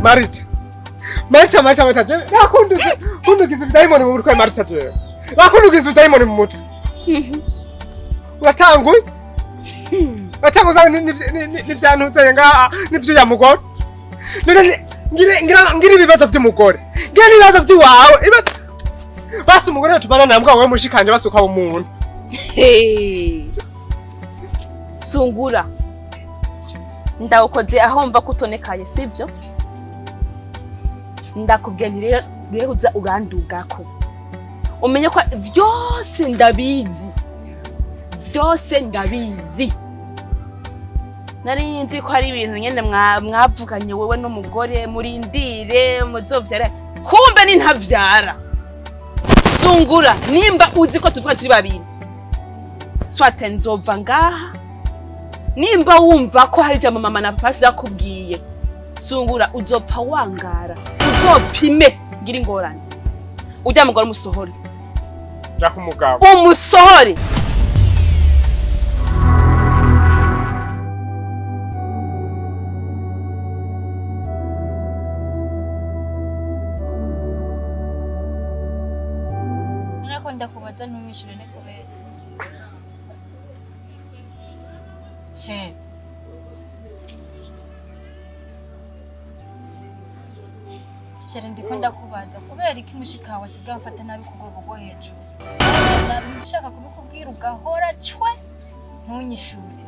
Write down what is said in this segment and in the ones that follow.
Marita, Marita, Marita, Marita, jewe nakunduze kundugiza ibidayimoni mu mutwe. Marita, jewe nakundugiza ibidayimoni mu mutwe. Uratanguye, uratanguza n'ivyantuze ngaha n'ivyo mugore. None ngira ibibazo vy'umugore, ngira n'ibibazo vy'iwawe, ibibazo basi umugore tubana nambwa wowe mushikanje basuka umuntu. Hey. Sungura, ndawukoze aho mva kutonekaye, sibyo? Ndakubwiye nti rero uza urandugako, umenye ko vyose ndabizi, byose ndabizi. Nari nzi ko hari ibintu nyene mwavuganye wowe n'umugore, murindire muzovyara, kumbe ni ntavyara. Sungura, nimba uzi ko tuvuga turi babiri, swate nzova ngaha. Nimba wumva ko hari ijambo mama na papa yakubwiye, Sungura, uzopfa wangara, uzopime ngira ingorane. Ujya mugore umusohore. Ja kumugabo. Umusohore. Nako ndakubaza ntumwishure, ni kubera chéri. Chéri, ndiko ndakubaza kubera iki mushika wawe asigaye amfata nabi ku rwego rwo hejuru. Nshaka kubikubwira ugahora cwe, ntunyishure.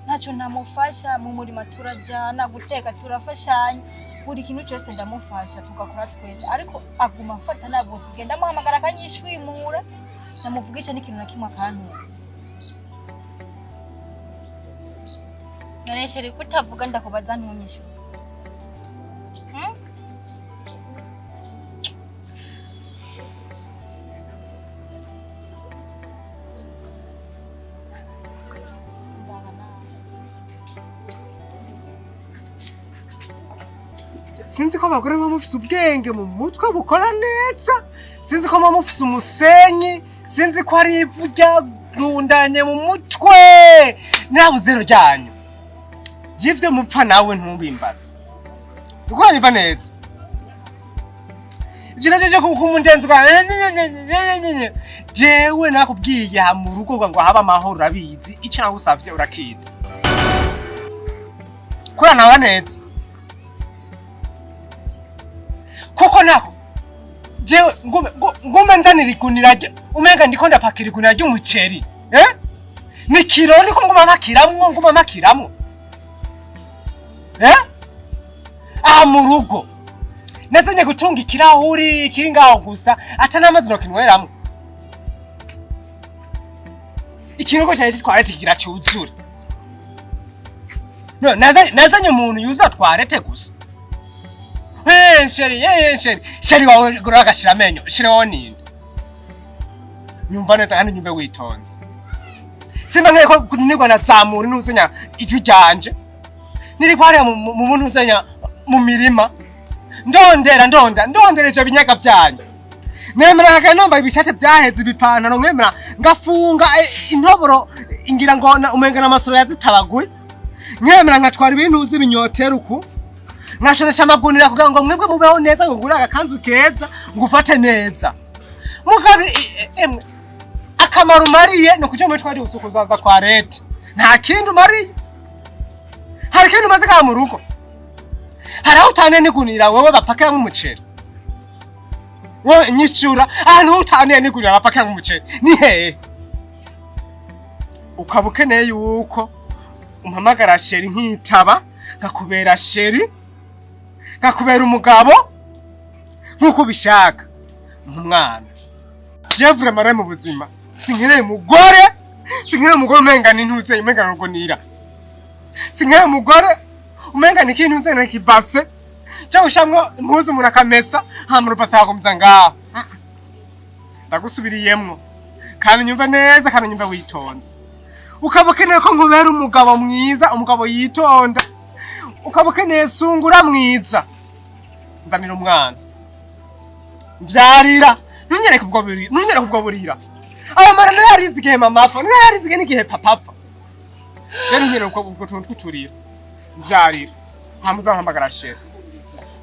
Ntacyo ntamufasha mu murima, turajyana guteka, turafashanya, buri kintu cyose ndamufasha, tugakora twese, ariko aguma amfata nabi. Gusa ndamuhamagara akanyishwimura, namuvugisha n'ikintu na kimwe akantura. None chéri, kutavuga ndakubaza ntunyishure? Hmm? Ndaba nawe. Sinzi ko abagore muba mufise ubwenge mu mutwe bukora neza, sinzi ko muba mufise umusenyi, sinzi ko ari ivu ryarundanye mu mutwe nabuzero ryanyu ry'ivyo mupfa. Nawe ntubimbaze uko uranyumva neza. Ivyo navyo vyo kumundenzi jewe nakubwiye aha mu rugo ngo habe amahoro, urabizi. Ico nagusavye urakizi, kuranawa neza, kuko nako jewe ngume nzanira igunira umenga ndiko ndapakira igunira ry'umuceri, eh? Ni kiro ndiko nguma mpakiramwo, nguma mpakiramwo, eh? Aha mu rugo nazanye gutunga ikirahuri kiri ngaho gusa, ata n'amazi nokinyweramwo. Ikinogo cyane toilette kigira cyuzure. No nazanye umuntu yuza toilette gusa. Eh, chéri, eh, chéri, chéri wawe gura agashira amenyo, chéri wawe ninde? Nyumva neza kandi nyumve witonze. Simba nkeye ko nirwa nazamura ntuzenya ijwi ryanje. Niri kwariya mu ntuzenya mu mirima. Ndondera, ndonda, ndondera ivyo binyaga byanyu. Nemera kaka nambaye ibishate byaheze, ibipantaro nkemera ngafunga intoboro ngira ngo umenga n'amasoro yazitabaguye. Nkemera nkatwara ibintu z'ibinyotera uku. Nkashonesha amagunira kugira ngo mwebwe mubeho neza, ngo ngure agakanzu keza, ngo ufate neza. Mugabe emwe, akamaro umariye ni ukuja muri twari usukuzaza toilette, nta kindi umariye. Hari ikindi umaze ngaha mu rugo? Hari aho utaniye n'igunira wewe bapakiramwo umuceri? Wowe nyishura, ahantu ho utaniye n'igunira bapakiramwo umuceri ni hehe? Ukaba ukeneye yuko umpamagara chéri, nkitaba, nkakubera chéri, nkakubera umugabo nk'uko ubishaka nk'umwana. Jewe vraiment mu buzima sinkeneye umugore, sinkeneye umugore umenga n'intuze, umenga n'urugunira. Sinkeneye umugore umenga n'ikintu nze n'ikibase cyo gushamwo impuzu umuntu akamesa, hama urupasi akagumiza ngaho. Ndagusubiriyemwo kandi nyumva neza, kandi nyumva witonze. Ukaba ukeneye ko nkubera umugabo mwiza, umugabo yitonda, ukaba ukeneye sungura mwiza, nzanira umwana, mvyarira. Ntunyereke ubwo burira, ntunyereke ubwo burira. Ayo mara nayo yarize igihe mama apfa, nayo yarize igihe n'igihe papa apfa. Rero ntunyereke ubwo tuntu tw'uturira, mvyarira, hama uzampamagara chéri.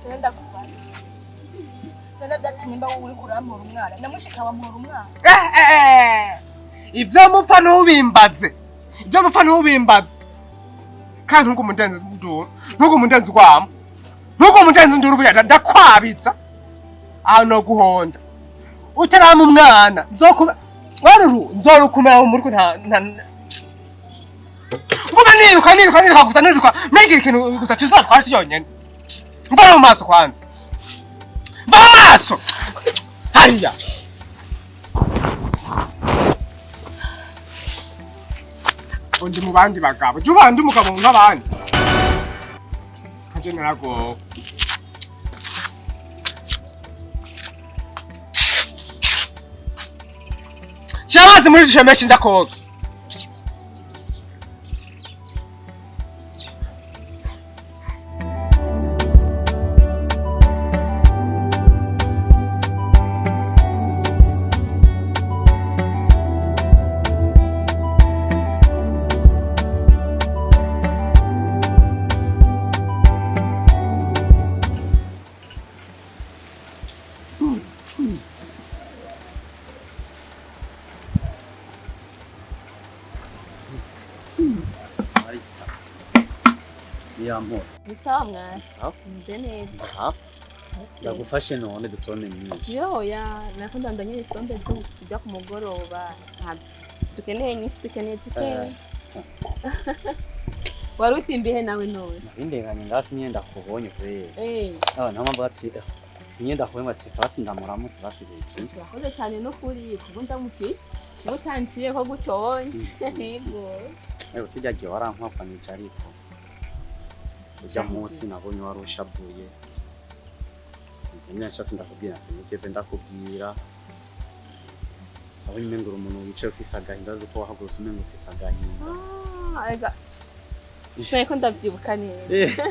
None ndakubaza, none data, nimba wowe uriko urampora umwana na mushika wampora umwana? Eh, eh, eh. Ibyo mupfa ntubimbaze, ibyo mupfa ntubimbaze. Kandi ntugu umudenzi nduru, ntugu umudenzi urwamo, ntugu umudenzi nduru. Buya ndakwabitsa aho no guhonda utarama umwana, nzokuba waruru nzorukumera mu mutwe. Nta nguma niruka, niruka, niruka gusa, niruka mwigira ikintu gusa tuzatwara cyonyine. Mva mu maso kwanza, mva mu maso hariya. Undi mu bandi bagabo, jya ubandi umugabo nk'abandi nkaje naragowe. Shyira amazi muri dushe menshi, nja koga. Yampora. Ni sawa mwana. Sawa. Meze neza. Aha. Ndagufashe none dusome nyinshi. Yoya, nako ndandanye isombe tujya ku mugoroba. Ntabwo dukeneye nyinshi, dukeneye zikeya. Wari usimbihe nawe none? Nabindenganye ngaho sinyenda kubonye kweli. Eh, Ah, niyo mpamvu ati sinyenda kubonye ati basi ndamuramutse basi biki. Urakoze cyane no kuri kuba ndamutse. Kuba utanciye ko gutyo wonye. Yego. Ewe kijya gihe warankwakwanije ariko. Ujya munsi nabonye wari ushavuye. Nyine nshatse ndakubwira ati nigeze ndakubwira. Abonye umengo uri umuntu wicaye ufise agahinda, azi uko wahagurutse umengo ufise agahinda. Ah, ega. Sinari ko ndavyibuka neza.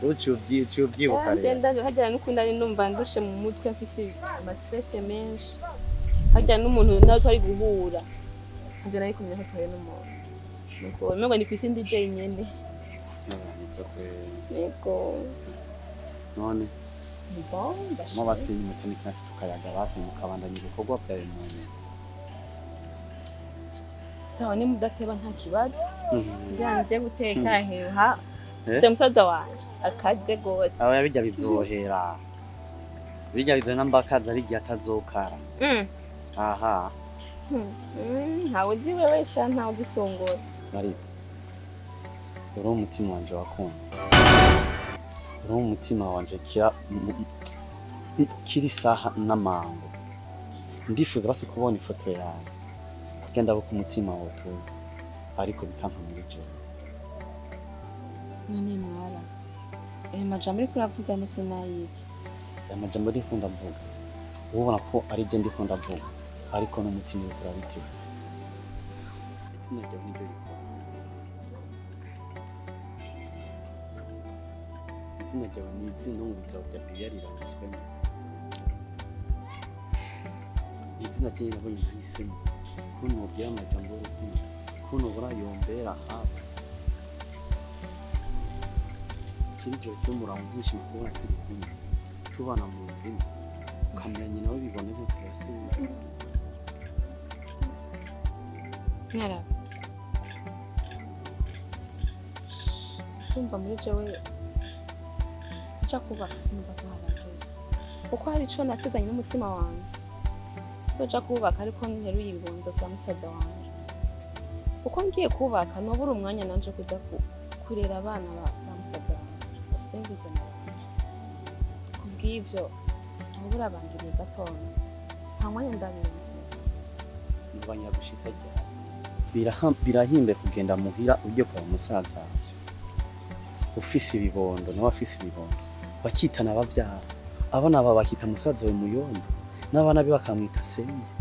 Uciye ubyibuka rero. Ngenda hajyana n'ukundi ari numva ndushe mu mutwe, mfise ama stress menshi. Hajyana n'umuntu nawe twari guhura. Hajyana ariko kumenya ko twari n'umuntu. Nuko umengo ni kw'isi ndi jenyene. Ah, nibyo kweli. Yego. None Ni bon, ndashimye. mo basinye umutenikasi tukayaga basi mukabandanya ibikorwa byawe mu nyuma. Sawa, ni mudateba nta kibazo. Kugira nje guteka heha. Eh? Se musaza wanje akaze gose. Aba bijya bizohera. Bijya bizana mbakaza ari igihe atazokara. Aha. Ntawe uzi wewe sha, ntawe uzisongora. Marita. Uri umutima wanje wakunze. Uri umutima wanje kira kiri saha n'amango. Ndifuza basi kubona ifoto yawe. Kugira ndabe ko umutima wawe utuza. Ariko bikanka muri jewe. None mwara, ayo majambo uriko uravuga nese nayiki? Aya majambo ndiko ndavuga, ubona ko ari je ndiko ndavuga, ariko n'umutima uriko urabitega. Izina ryawe niryo rikora. Izina ryawe ni izina mu bitabo bya Bibiliya riranditswemo. Izina ryawe nabonye nahisemo ko nobwira amajambo y'urukundo, ko nobura yombera hafi kiri joro kiri umurango nkishima kubona turi kumwe tubana mu nzu imwe, ukamenya nyina we bibona nk'uko se. Mwara, ndumva muri jewe nja kubaka, sinumva ko harageze, kuko hari ico nasezanye n'umutima wanje ko nja kubaka, ariko nteruye ibibondo vya musaza wanje, kuko ngiye kubaka nobura umwanya nanje kuza kurera abana ba musaza wanje basimbize na wanje. Kubw'ivyo nobura bangiriye gatonya, nta mwanya ndabimva. Mubanya gushika ryari? Birahimbe kugenda muhira ujye kwa musaza wawe ufise ibibondo, nawe afise ibibondo, bakitana abavyara, abana bawe bakita musaza wawe muyomba, n'abana be bakamwita senge.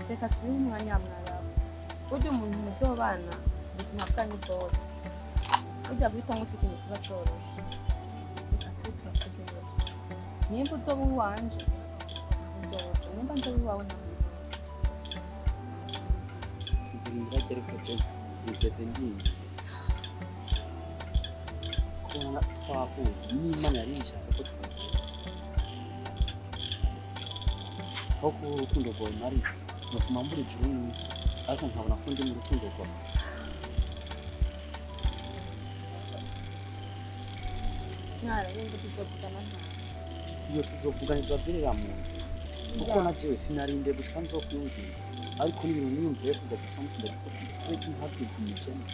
Reka tubihe umwanya mwarabu. Burya umuntu muzobana ubuzima bwanyu bwose, burya guhitamo si ikintu kiba coroshe. Reka tube turategereje. Nimba uzoba uwanje nzoja, nimba nzoba uwawe nawe nzoja. Nzurindira ryari? Ko je nigeze ndinze ko Kubona twahuye n'Imana yari yishatse ko twahura, aho kuba urukundo rwawe nari nofuma mbura ijuru n'isi, ariko nkabona ko ndi mu rukundo rwawe. Mwara wumva tuzovugana nta Iyo tuzovugana izovirira mu nzira, kuko na jewe sinarinde gushika nzokwiyumvira, ariko n'ibintu niyumviye kuva gusa umunsi ndabikubwira ariko ntabyigumijemo.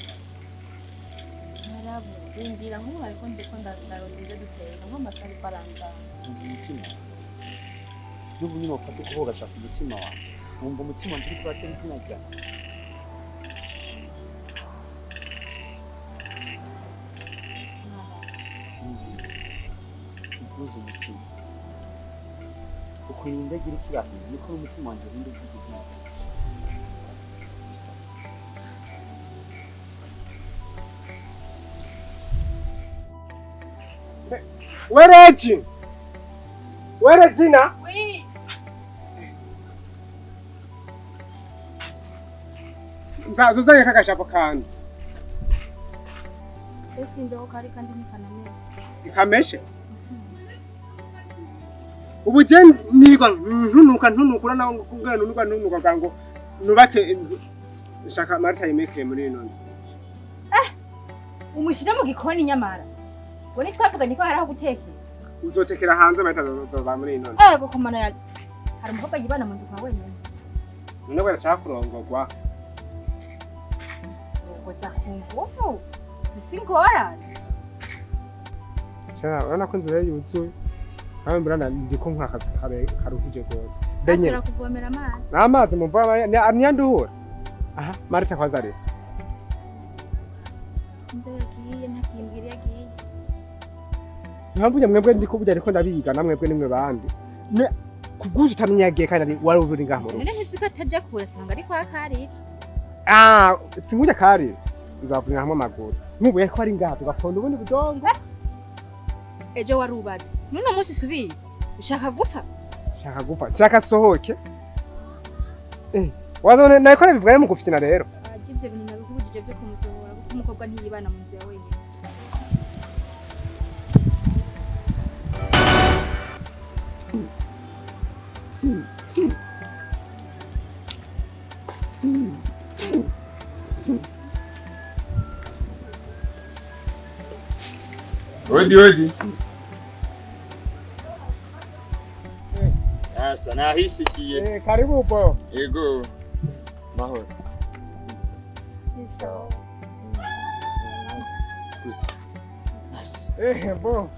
Mwarabu rindira, nk'ubu ariko ndiko ndarondera ibyo duteka nk'amasaha ariko arangana. Nzi umutima wawe n'ubu nyine wafata ukuboko ugashaka umutima wawe, wumva umutima wanje uriko uratera izina ryawe. Ntuze umutima uko iyi ndege iriko irahira, niko n'umutima wanje urinda uvuga izina ryawe. We Regi, we Regina. Oui. Nzaza uzanye kagashapo kandi. Ese indobo kari kandi ntikanameshe. Ikameshe. Ubu je nigwa ntunuka ntunukura nawe ngo kubwira ntunuka ntunuka bwa ngo nubake inzu, nshaka Marita yimekere muri ino nzu. Umushyire mu gikoni nyamara. Ngo ntitwavuganye ko hari aho gutekera. Uzotekera hanze, Marita azoba muri ino nzu. Ego komana ya. Hari umukobwa yibana mu nzu kwa wenyine. None we arashaka kurongorwa. Urogoza ku ngufu. Zisi ingorane. Shara, urabona ko inzu rero yuzuye nawe mbona ndiko nk'akazi karuhije rwose benye. Turakuvomera amazi. N'amazi mumva niyanduhura aha. Marita kwanza ari Sinzi aho yagiye, ntakimbwira iyo yagiye. Impamvu njye mwebwe ndiko burya ariko ndabiga namwebwe nimwe bandi. Kubwuzu utamenya yagiye kandi ari wari uri ngaha mu rugo. None ntizi ko atajya kure, asanga ari kwa Karire. Ah, sinkurya kari nzavunira hamwe amaguru nkubuye ko ari ngaha tugaponda ubundi budongo. Ejo warubatse. N'uno munsi subiye. Ushaka gupfa? Shaka gupfa, shaka sohoke. Eh, wazone nayikora bivuga mu gufyina rero. Ajya ibyo bintu nabikubujije byo kumusohora kuko umukobwa ntiyibana mu nzu ya wenyine. Odi odi. Asa nahishikiye. Eh, karibu bo. Yego. Mahoro. Eh, bo.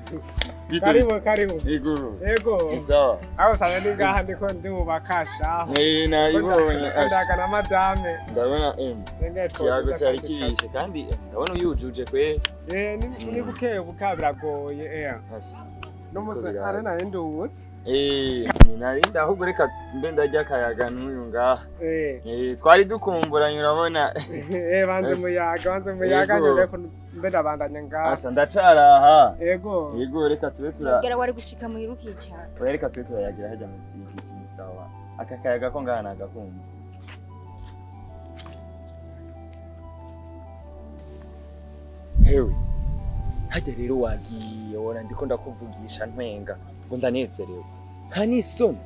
Bite? Karibu, karibu. Yego. Yego. Ni sawa. Aho usanga ndi ngaha ndiko ndubakasha. Eh, nayibonye. Asha. Ndaga na madame. Ndabona em. Nenge Kiyago cyari kibishe kandi ndabona uyujuje kwe. Eh, ni buke buka biragoye eh. Asha. N'umunsi Niko ari biraza. nari nduwutse. Eh, narinda ahubwo reka mbe ndarya akayaga n'uyu ngaha. Eh. Eh, twari dukumburanye urabona. Eh, banze muyaga, banze muyaga. Yego. Nyure ko mbe ndabandanya ngaha. Asha ndacaraha. Yego. Yego, reka tube tura Ubwira wari gushika muhira ukicara. Oya, reka tube turayagira hajya munsi y'igiti, ni sawa. Aka kayaga ko ngaha nagakunze. Hewe, hajya rero wagiye wora ndiko ndakuvugisha ntwenga ngo ndanezerewe. Nta n'isoni.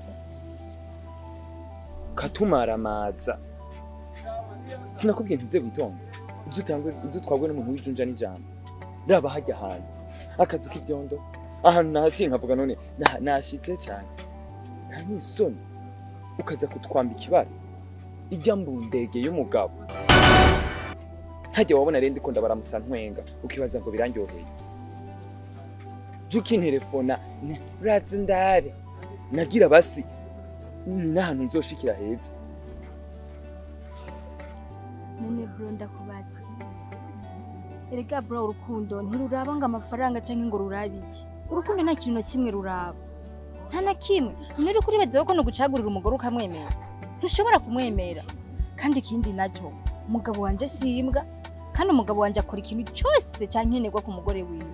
Katumaramaza. Sinakubwiye ntuze witonde. Uze utangwe, uze utwagwe n'umuntu w'ijunja n'ijambo. Raba hajya ahantu. Akazu k'ivyondo. Ahantu nahaciye nkavuga none nashitse cyane. Nta n'isoni. Ukaza kutwambika ibara. Ijya mbundege y'umugabo. Hajya wabona rero ndiko ndabaramutsa ntwenga ukibaza ngo birandyoheye. Juki nterefona urazi ndabe. Nagira basi ni n'ahantu nzoshikira heza. None bro ndakubatse. Erega bro urukundo ntiruraba ngo amafaranga canke ngo rurabe iki. Urukundo nta kintu na kimwe ruraba. Nta na kimwe. None uriko uribaza ko nugucagurira umugore ukamwemera. Ntushobora kumwemera. Kandi ikindi nacyo, umugabo wanje si imbwa, kandi umugabo wanje akora ikintu cyose cyankenerwa ku mugore wiwe.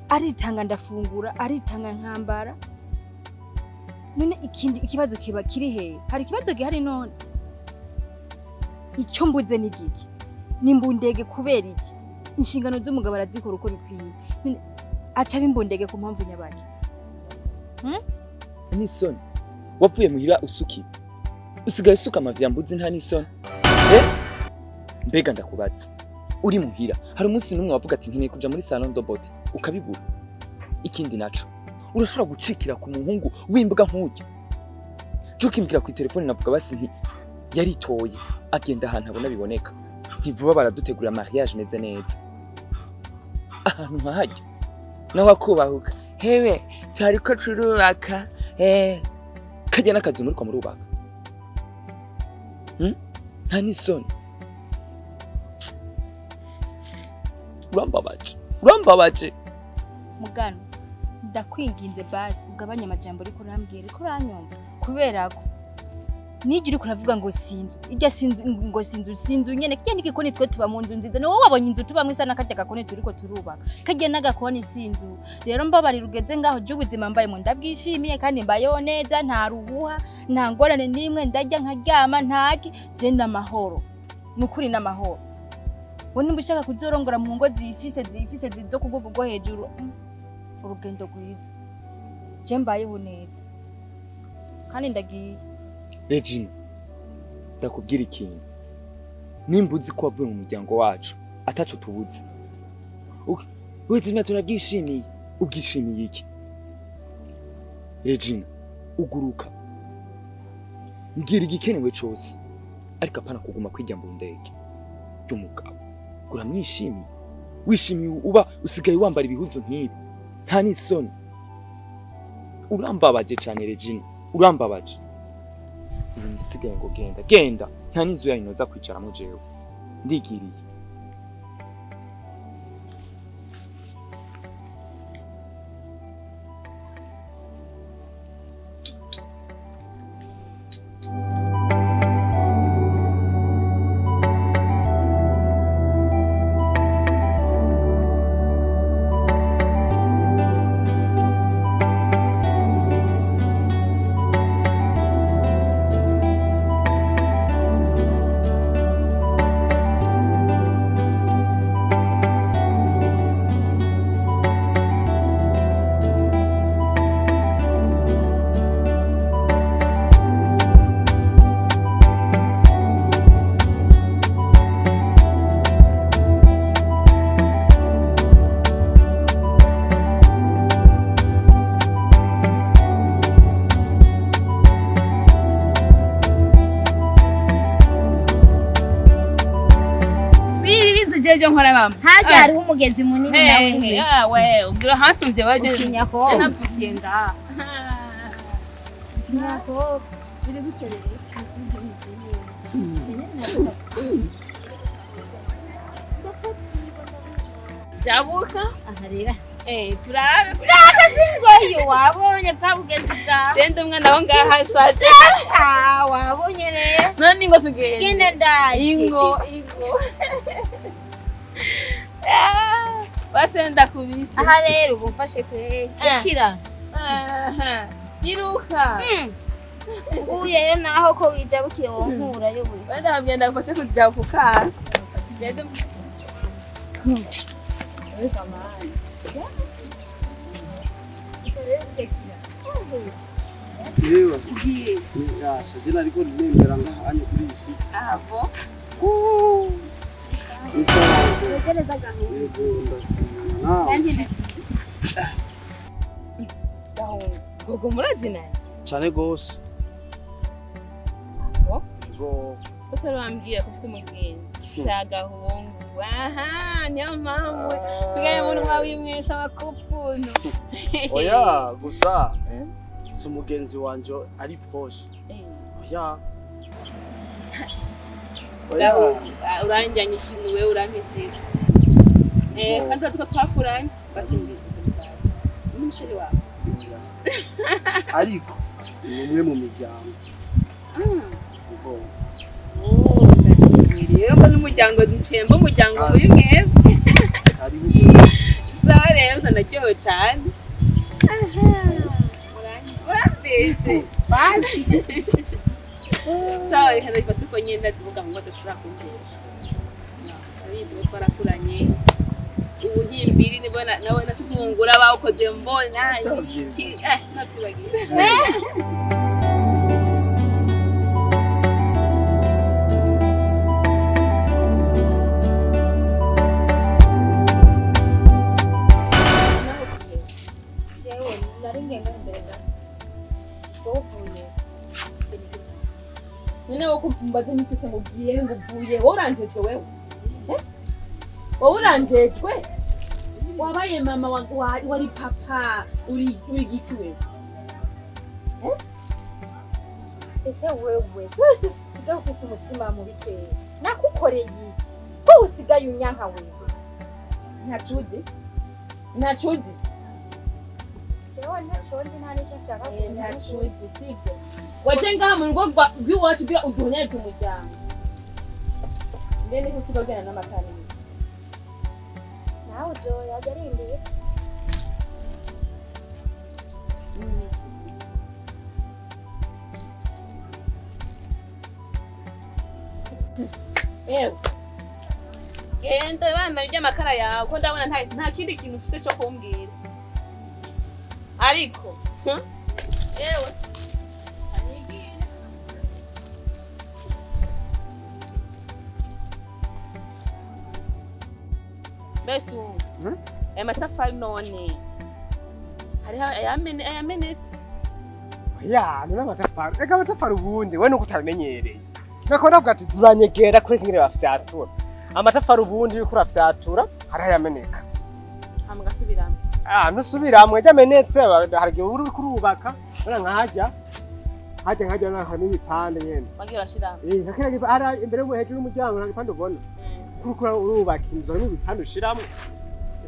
Aritanga ndafungura, aritanga nkambara. None ikindi ikibazo kiba kiri hehe? Hari ikibazo gihari none? Icyo mbuze ni giki? Ni mbundege kubera iki? Inshingano z'umugabo arazikora uko bikwiye. None aca bimbondege ku mpamvu nyabaki? N'isoni, wavuye muhira usuki, usigaye usuka amavyambuzi, nta n'isoni. Eh? Mbega ndakubaza, uri muhira hari umunsi n'umwe wavuga ati nkeneye kuja muri salon de beauté, ukabibura? Ikindi naco, urashobora gucikira ku muhungu w'imbwa nk'urya? Je ukimbwira ku telefone, navuga basi nti yaritoye, agenda ahantu abona biboneka, ntivuba baradutegurira mariage meze neza, ahantu nkahajya nawe akubahuka hewe turariko turubaka, kajya n'akazi muriko murubaka. Nta n'isoni, urambabaje, urambabaje. Mugano, ndakwinginze basi ugabanye amajambo uriko urambwira, uriko uranyumva? Kubera ko nijya uriko uravuga ngo sinzu irya sinzu, ngo sinzu, sinzu nyene kirya n'igikoni. Twe tuba mu nzu nziza. Ni wowe wabonye inzu tubamwo isa n'akarya gakoni turiko turubaka, karya n'agakoni si inzu. Rero mbabarira ugeze ngaho. Je ubuzima mbayemo ndabwishimiye kandi mbayeho neza, nta ruhuha, nta ngorane n'imwe. Ndarya nkaryama, ntaki je n'amahoro, ni ukuri n'amahoro. We nimba ushaka kuzorongora mu ngo zifise zifise zo ku rwego rwo hejuru, urugendo rwiza. Je mbayeho neza kandi ndagiye. Regina, ndakubwira ikintu: nimba uzi ko wavuye mu muryango wacu ataco tubuzi, ubuzima turabwishimiye. Ubwishimiye iki? Regina, uguruka, mbwira igikenewe cose, ariko apana kuguma kwirya ndege ry'umugabo. Uramwishimiye, wishimiye uba usigaye wambara ibihuzu nk'ibi, nta n'isoni. Urambabaje cane Regina, urambabaje. Ibintu isigaye ngo genda genda, nta n'inzu yanyu noza kwicaramo, jewe ndigiriye. Jeje nkora bamba. Harya hariho umugezi munini nawe. Yawe ubwira hasumbye waje. Ukinyako. Navukiye ngaha. Ukinyako. Biri gute rero? Jabuka. Aha rero. Turabe. Singoyo wabonye bwa bugenzi bwawe. Genda umwana wo ngaha shate. Ah, wabonye rero. None ingo tugende. Genda ndaje. Ingo, ingo. Ah, base ndakubise. Aha rero ubu mfashe kweri. Ukira. Aha. Iruka. Uyeyo naho ko wijabukiye wonkura yowe. Wenda nkagenda gufashe kugira kukara. Genda. Yewe. Ugiye. Yasha, je nariko ndembera ngaha anye kuri iyi si. Abo. Ni sawa. Wegereza gahunda. Yego, ndashimira nawe. Nanjye ndashimye. Gahungu. Gogo murazinanye? Cane gose. Oh. Yego. Utari wambwira ko ufise umugenzi. Sha gahungu. Aha, niyo mpamvu sigaye umunwa wimwisha amakupfuntu. Oya, gusa si umugenzi wanje ari proche. Oya. Oya. Gahungu, uranjyanye ikintu wewe urampishije. Kandi tuko twakuranye basimbiza ukuri basi. Ni umusheri wawe. Oya. Ariko ni umwe mu miryango. Yego. Oh, ndagiye rero ko n'umuryango ncemba umuryango muri mwebwe. Hariho. Sawa rero ndaryohewe cane. Urambeshe. Basi. Sawa, reka ndabifata uko nyene ndazivuga ngo badashobora kumbesha. Ndabizi ko twarakuranye. Ubuhimbiri nibwo nawe nasungura bawukoze mbona iki natwibagiye. Jewe nari ngenga imbere gato, wowe uvuye? None wowe kumbaza iminsi yose ngo ugiye, ngo uvuye, wowe uranjejwe wewe? Eh? Wowe uranjejwe? Wabaye mama wari papa, uri giki wewe? Ese wewe wese usigaye ufise umutima mubi kera, nakukoreye iki ko usigaye unyanka wewe? Ntacuzi, ntacuzi. Jewe ntaco nzi, nta n'icyo nshaka kumenya. Ntacuzi sibyo? Waje ngaha mu rugo rw'iwacu kugira uduhonyereze umuryango. Mbe niko usigaye ugenda n'amatara? Nawe uzoyaja arindiye. Ewe, genda bana ry'amakara yawe, ko ndabona nta kindi kintu ufise cyo kumbwira. Ariko ewe, anyigire. Mbese ubu aya matafari none hariho ayamenetse? Ya, none amatafari. Ega amatafari ubundi we nuko utabimenyereye. Nako ndavuga ati zuranyegera kuri kingire bafyatura. Amatafari ubundi yuko urafyatura hari ayameneka. Hama gasubiramo? Ah, ntusubiramwe, ajya amenetse hari igihe uri kurubaka, ubona nkahajya. Hajya nkajya na harimo ibipande nyene. Wagiye urashiramo? Eh, nka kiriya hari imbere yo hejuru y'umuryango nta gipande ubona. Kuriko urubaka inzu harimo ibipande ushiramo.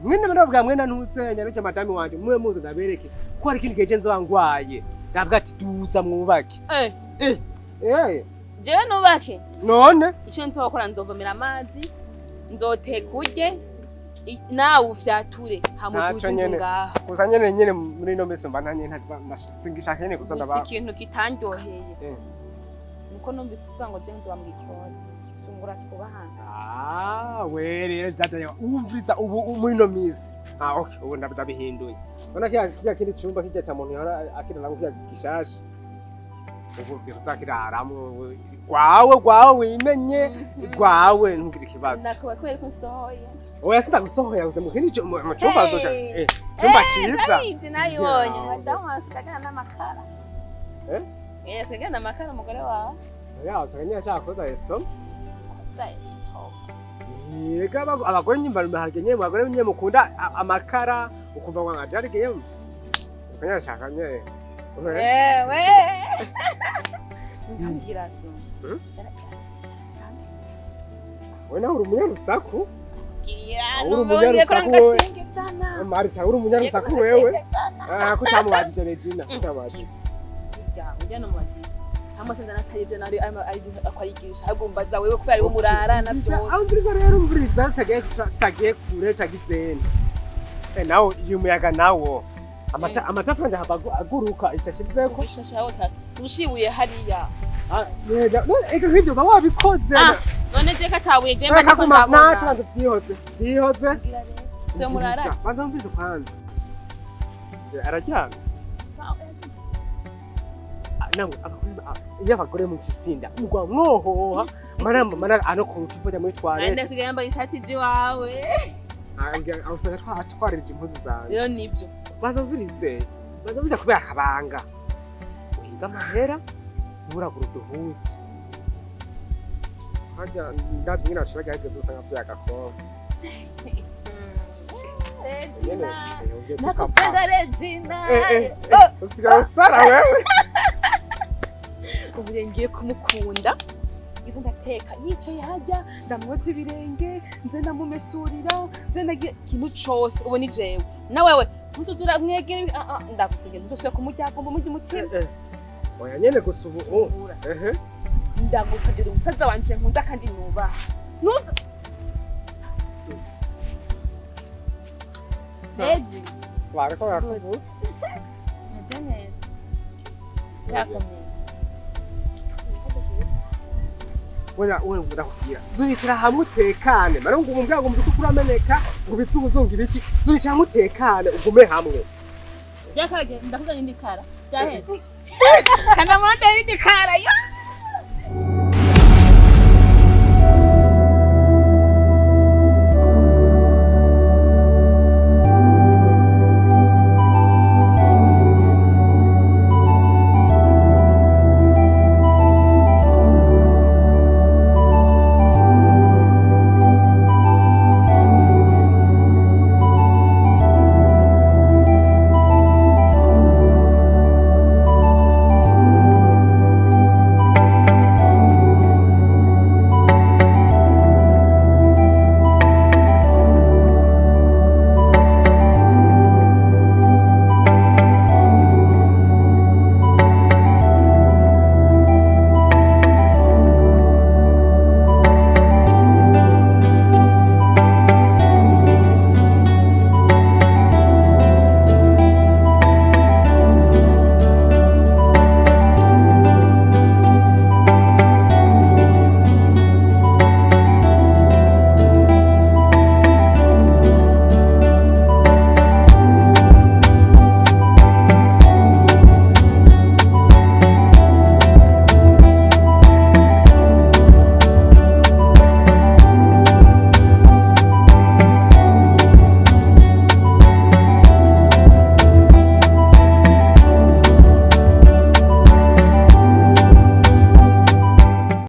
Mwene ndavuga mwene ntuzenya n'icyo madame wanje mwe muze ndabereke ko hari ikindi gihe je nzoba ngwaye. Ndavuga ati duza mwubake. Eh. Eh. Eh. Jewe nubake? None Icyo nzokora, nzovomera amazi, nzoteka urye, nawe ufyature, hama Ntaco uduze inzu nyene. ngaha. Gusa nyene muri ino minsi mba ntanye singishaka nyene kuza Gusa ndaba. ikintu kitandyoheye nuko numvise uvuga ngo jewe nzoba mu gikoni. Sungura, twubahana. Ah, we rero dada yawe umviriza ubu muri ino minsi. Ah, okay, ubu ndabihinduye. Ubona kiya kindi cumba kijya cya muntu yahora akiraramo kiya gishasha. Ubu uzakiraramwo gwawe wimenye gwawe, ntugire ikibazo. Nakuba kubera ko nsohoye. Oya, sindagusohoye, gusa mu kindi mu cumba nzoca cumba ciza. Ndabizi, nabibonye. Ya. Madamu wawe asigaye n'amakara. Eh? Eh, asigaye n'amakara umugore wawe. Ya, usanga nyine ashaka koza estomac. Koza estomac. Yega abagore nyimba harya nyene abagore nyene mukunda amakara ukumva ngo nkaje ariko nyene usanga yashaka nyene. Ewe. Ndambwira so. We nawe uri umunyarusaku. Gira Uri nubonye ko umunyarusaku wewe. ngasingizana. Marita, uri umunyarusaku wewe. Ah, kutamubajije Regina, kutamubajije. Ujya ujya no mubazi. Hamwe sinza natayivyo nari akwayigisha, ahubwo mbaza wewe kubera ariwe murara na byose. Aho umviriza rero, umviriza tagiye kure tagizene. Eh, nawo iyo umuyaga nawo amata amatafari hava aguruka icashizeko. Ushasha aho ushibuye hariya. Ah, yega, none eka nk'ivyo uba wabikoze. Ah, none je katabuye je mba Reka ndiko kuma ndabona. naco banza vyihoze. Vyihoze. Sio murara. Banza umvirize kwanza. Araryamye. Ah, namwe abagore iyo abagore mufise inda mugwa mwohoha mana ano kuruta uvuja muri Kandi toilette. asigaye yambaye ishati ziwawe. Aho usanga twarije impuzu zanjye. Rero nibyo. Banza umvirize, banza umvirize kubera akabanga uhiga amahera nturagura uduhuzu harya ndavye nyene bashira gerageza usanga avuye agakombe nyene. Nakupenda Regina. Usigaye usara wewe. Ubu rero ngiye kumukunda. Ngize ndateka yicaye hajya, ndamwoza ibirenge, nze ndamumesurira, nze ndagira ikintu cose. Ubu ni jewe na wewe ntutuzura mwegere. Ah, ah, ndagusengera ntuzosubira kumurya ngo mumurye umutima. Oya nyene gusa ubu Ubura. Ehe. Ndagusabye, umusaza wanje nkunda kandi nubaha, ntuzu Regi. Bariko barakubura. Meze neza. Yakomeye. Wena wewe ndakubwira, zuyicara hamwe utekane. Mara ngo umbwira ngo umutwe urameneka, ngo ibizunguzungu ibiki, zuyicara hamwe utekane, ugume hamwe. Byakarage ndakuzana indi kara. Byaheze. Kana murondera indi kara yo.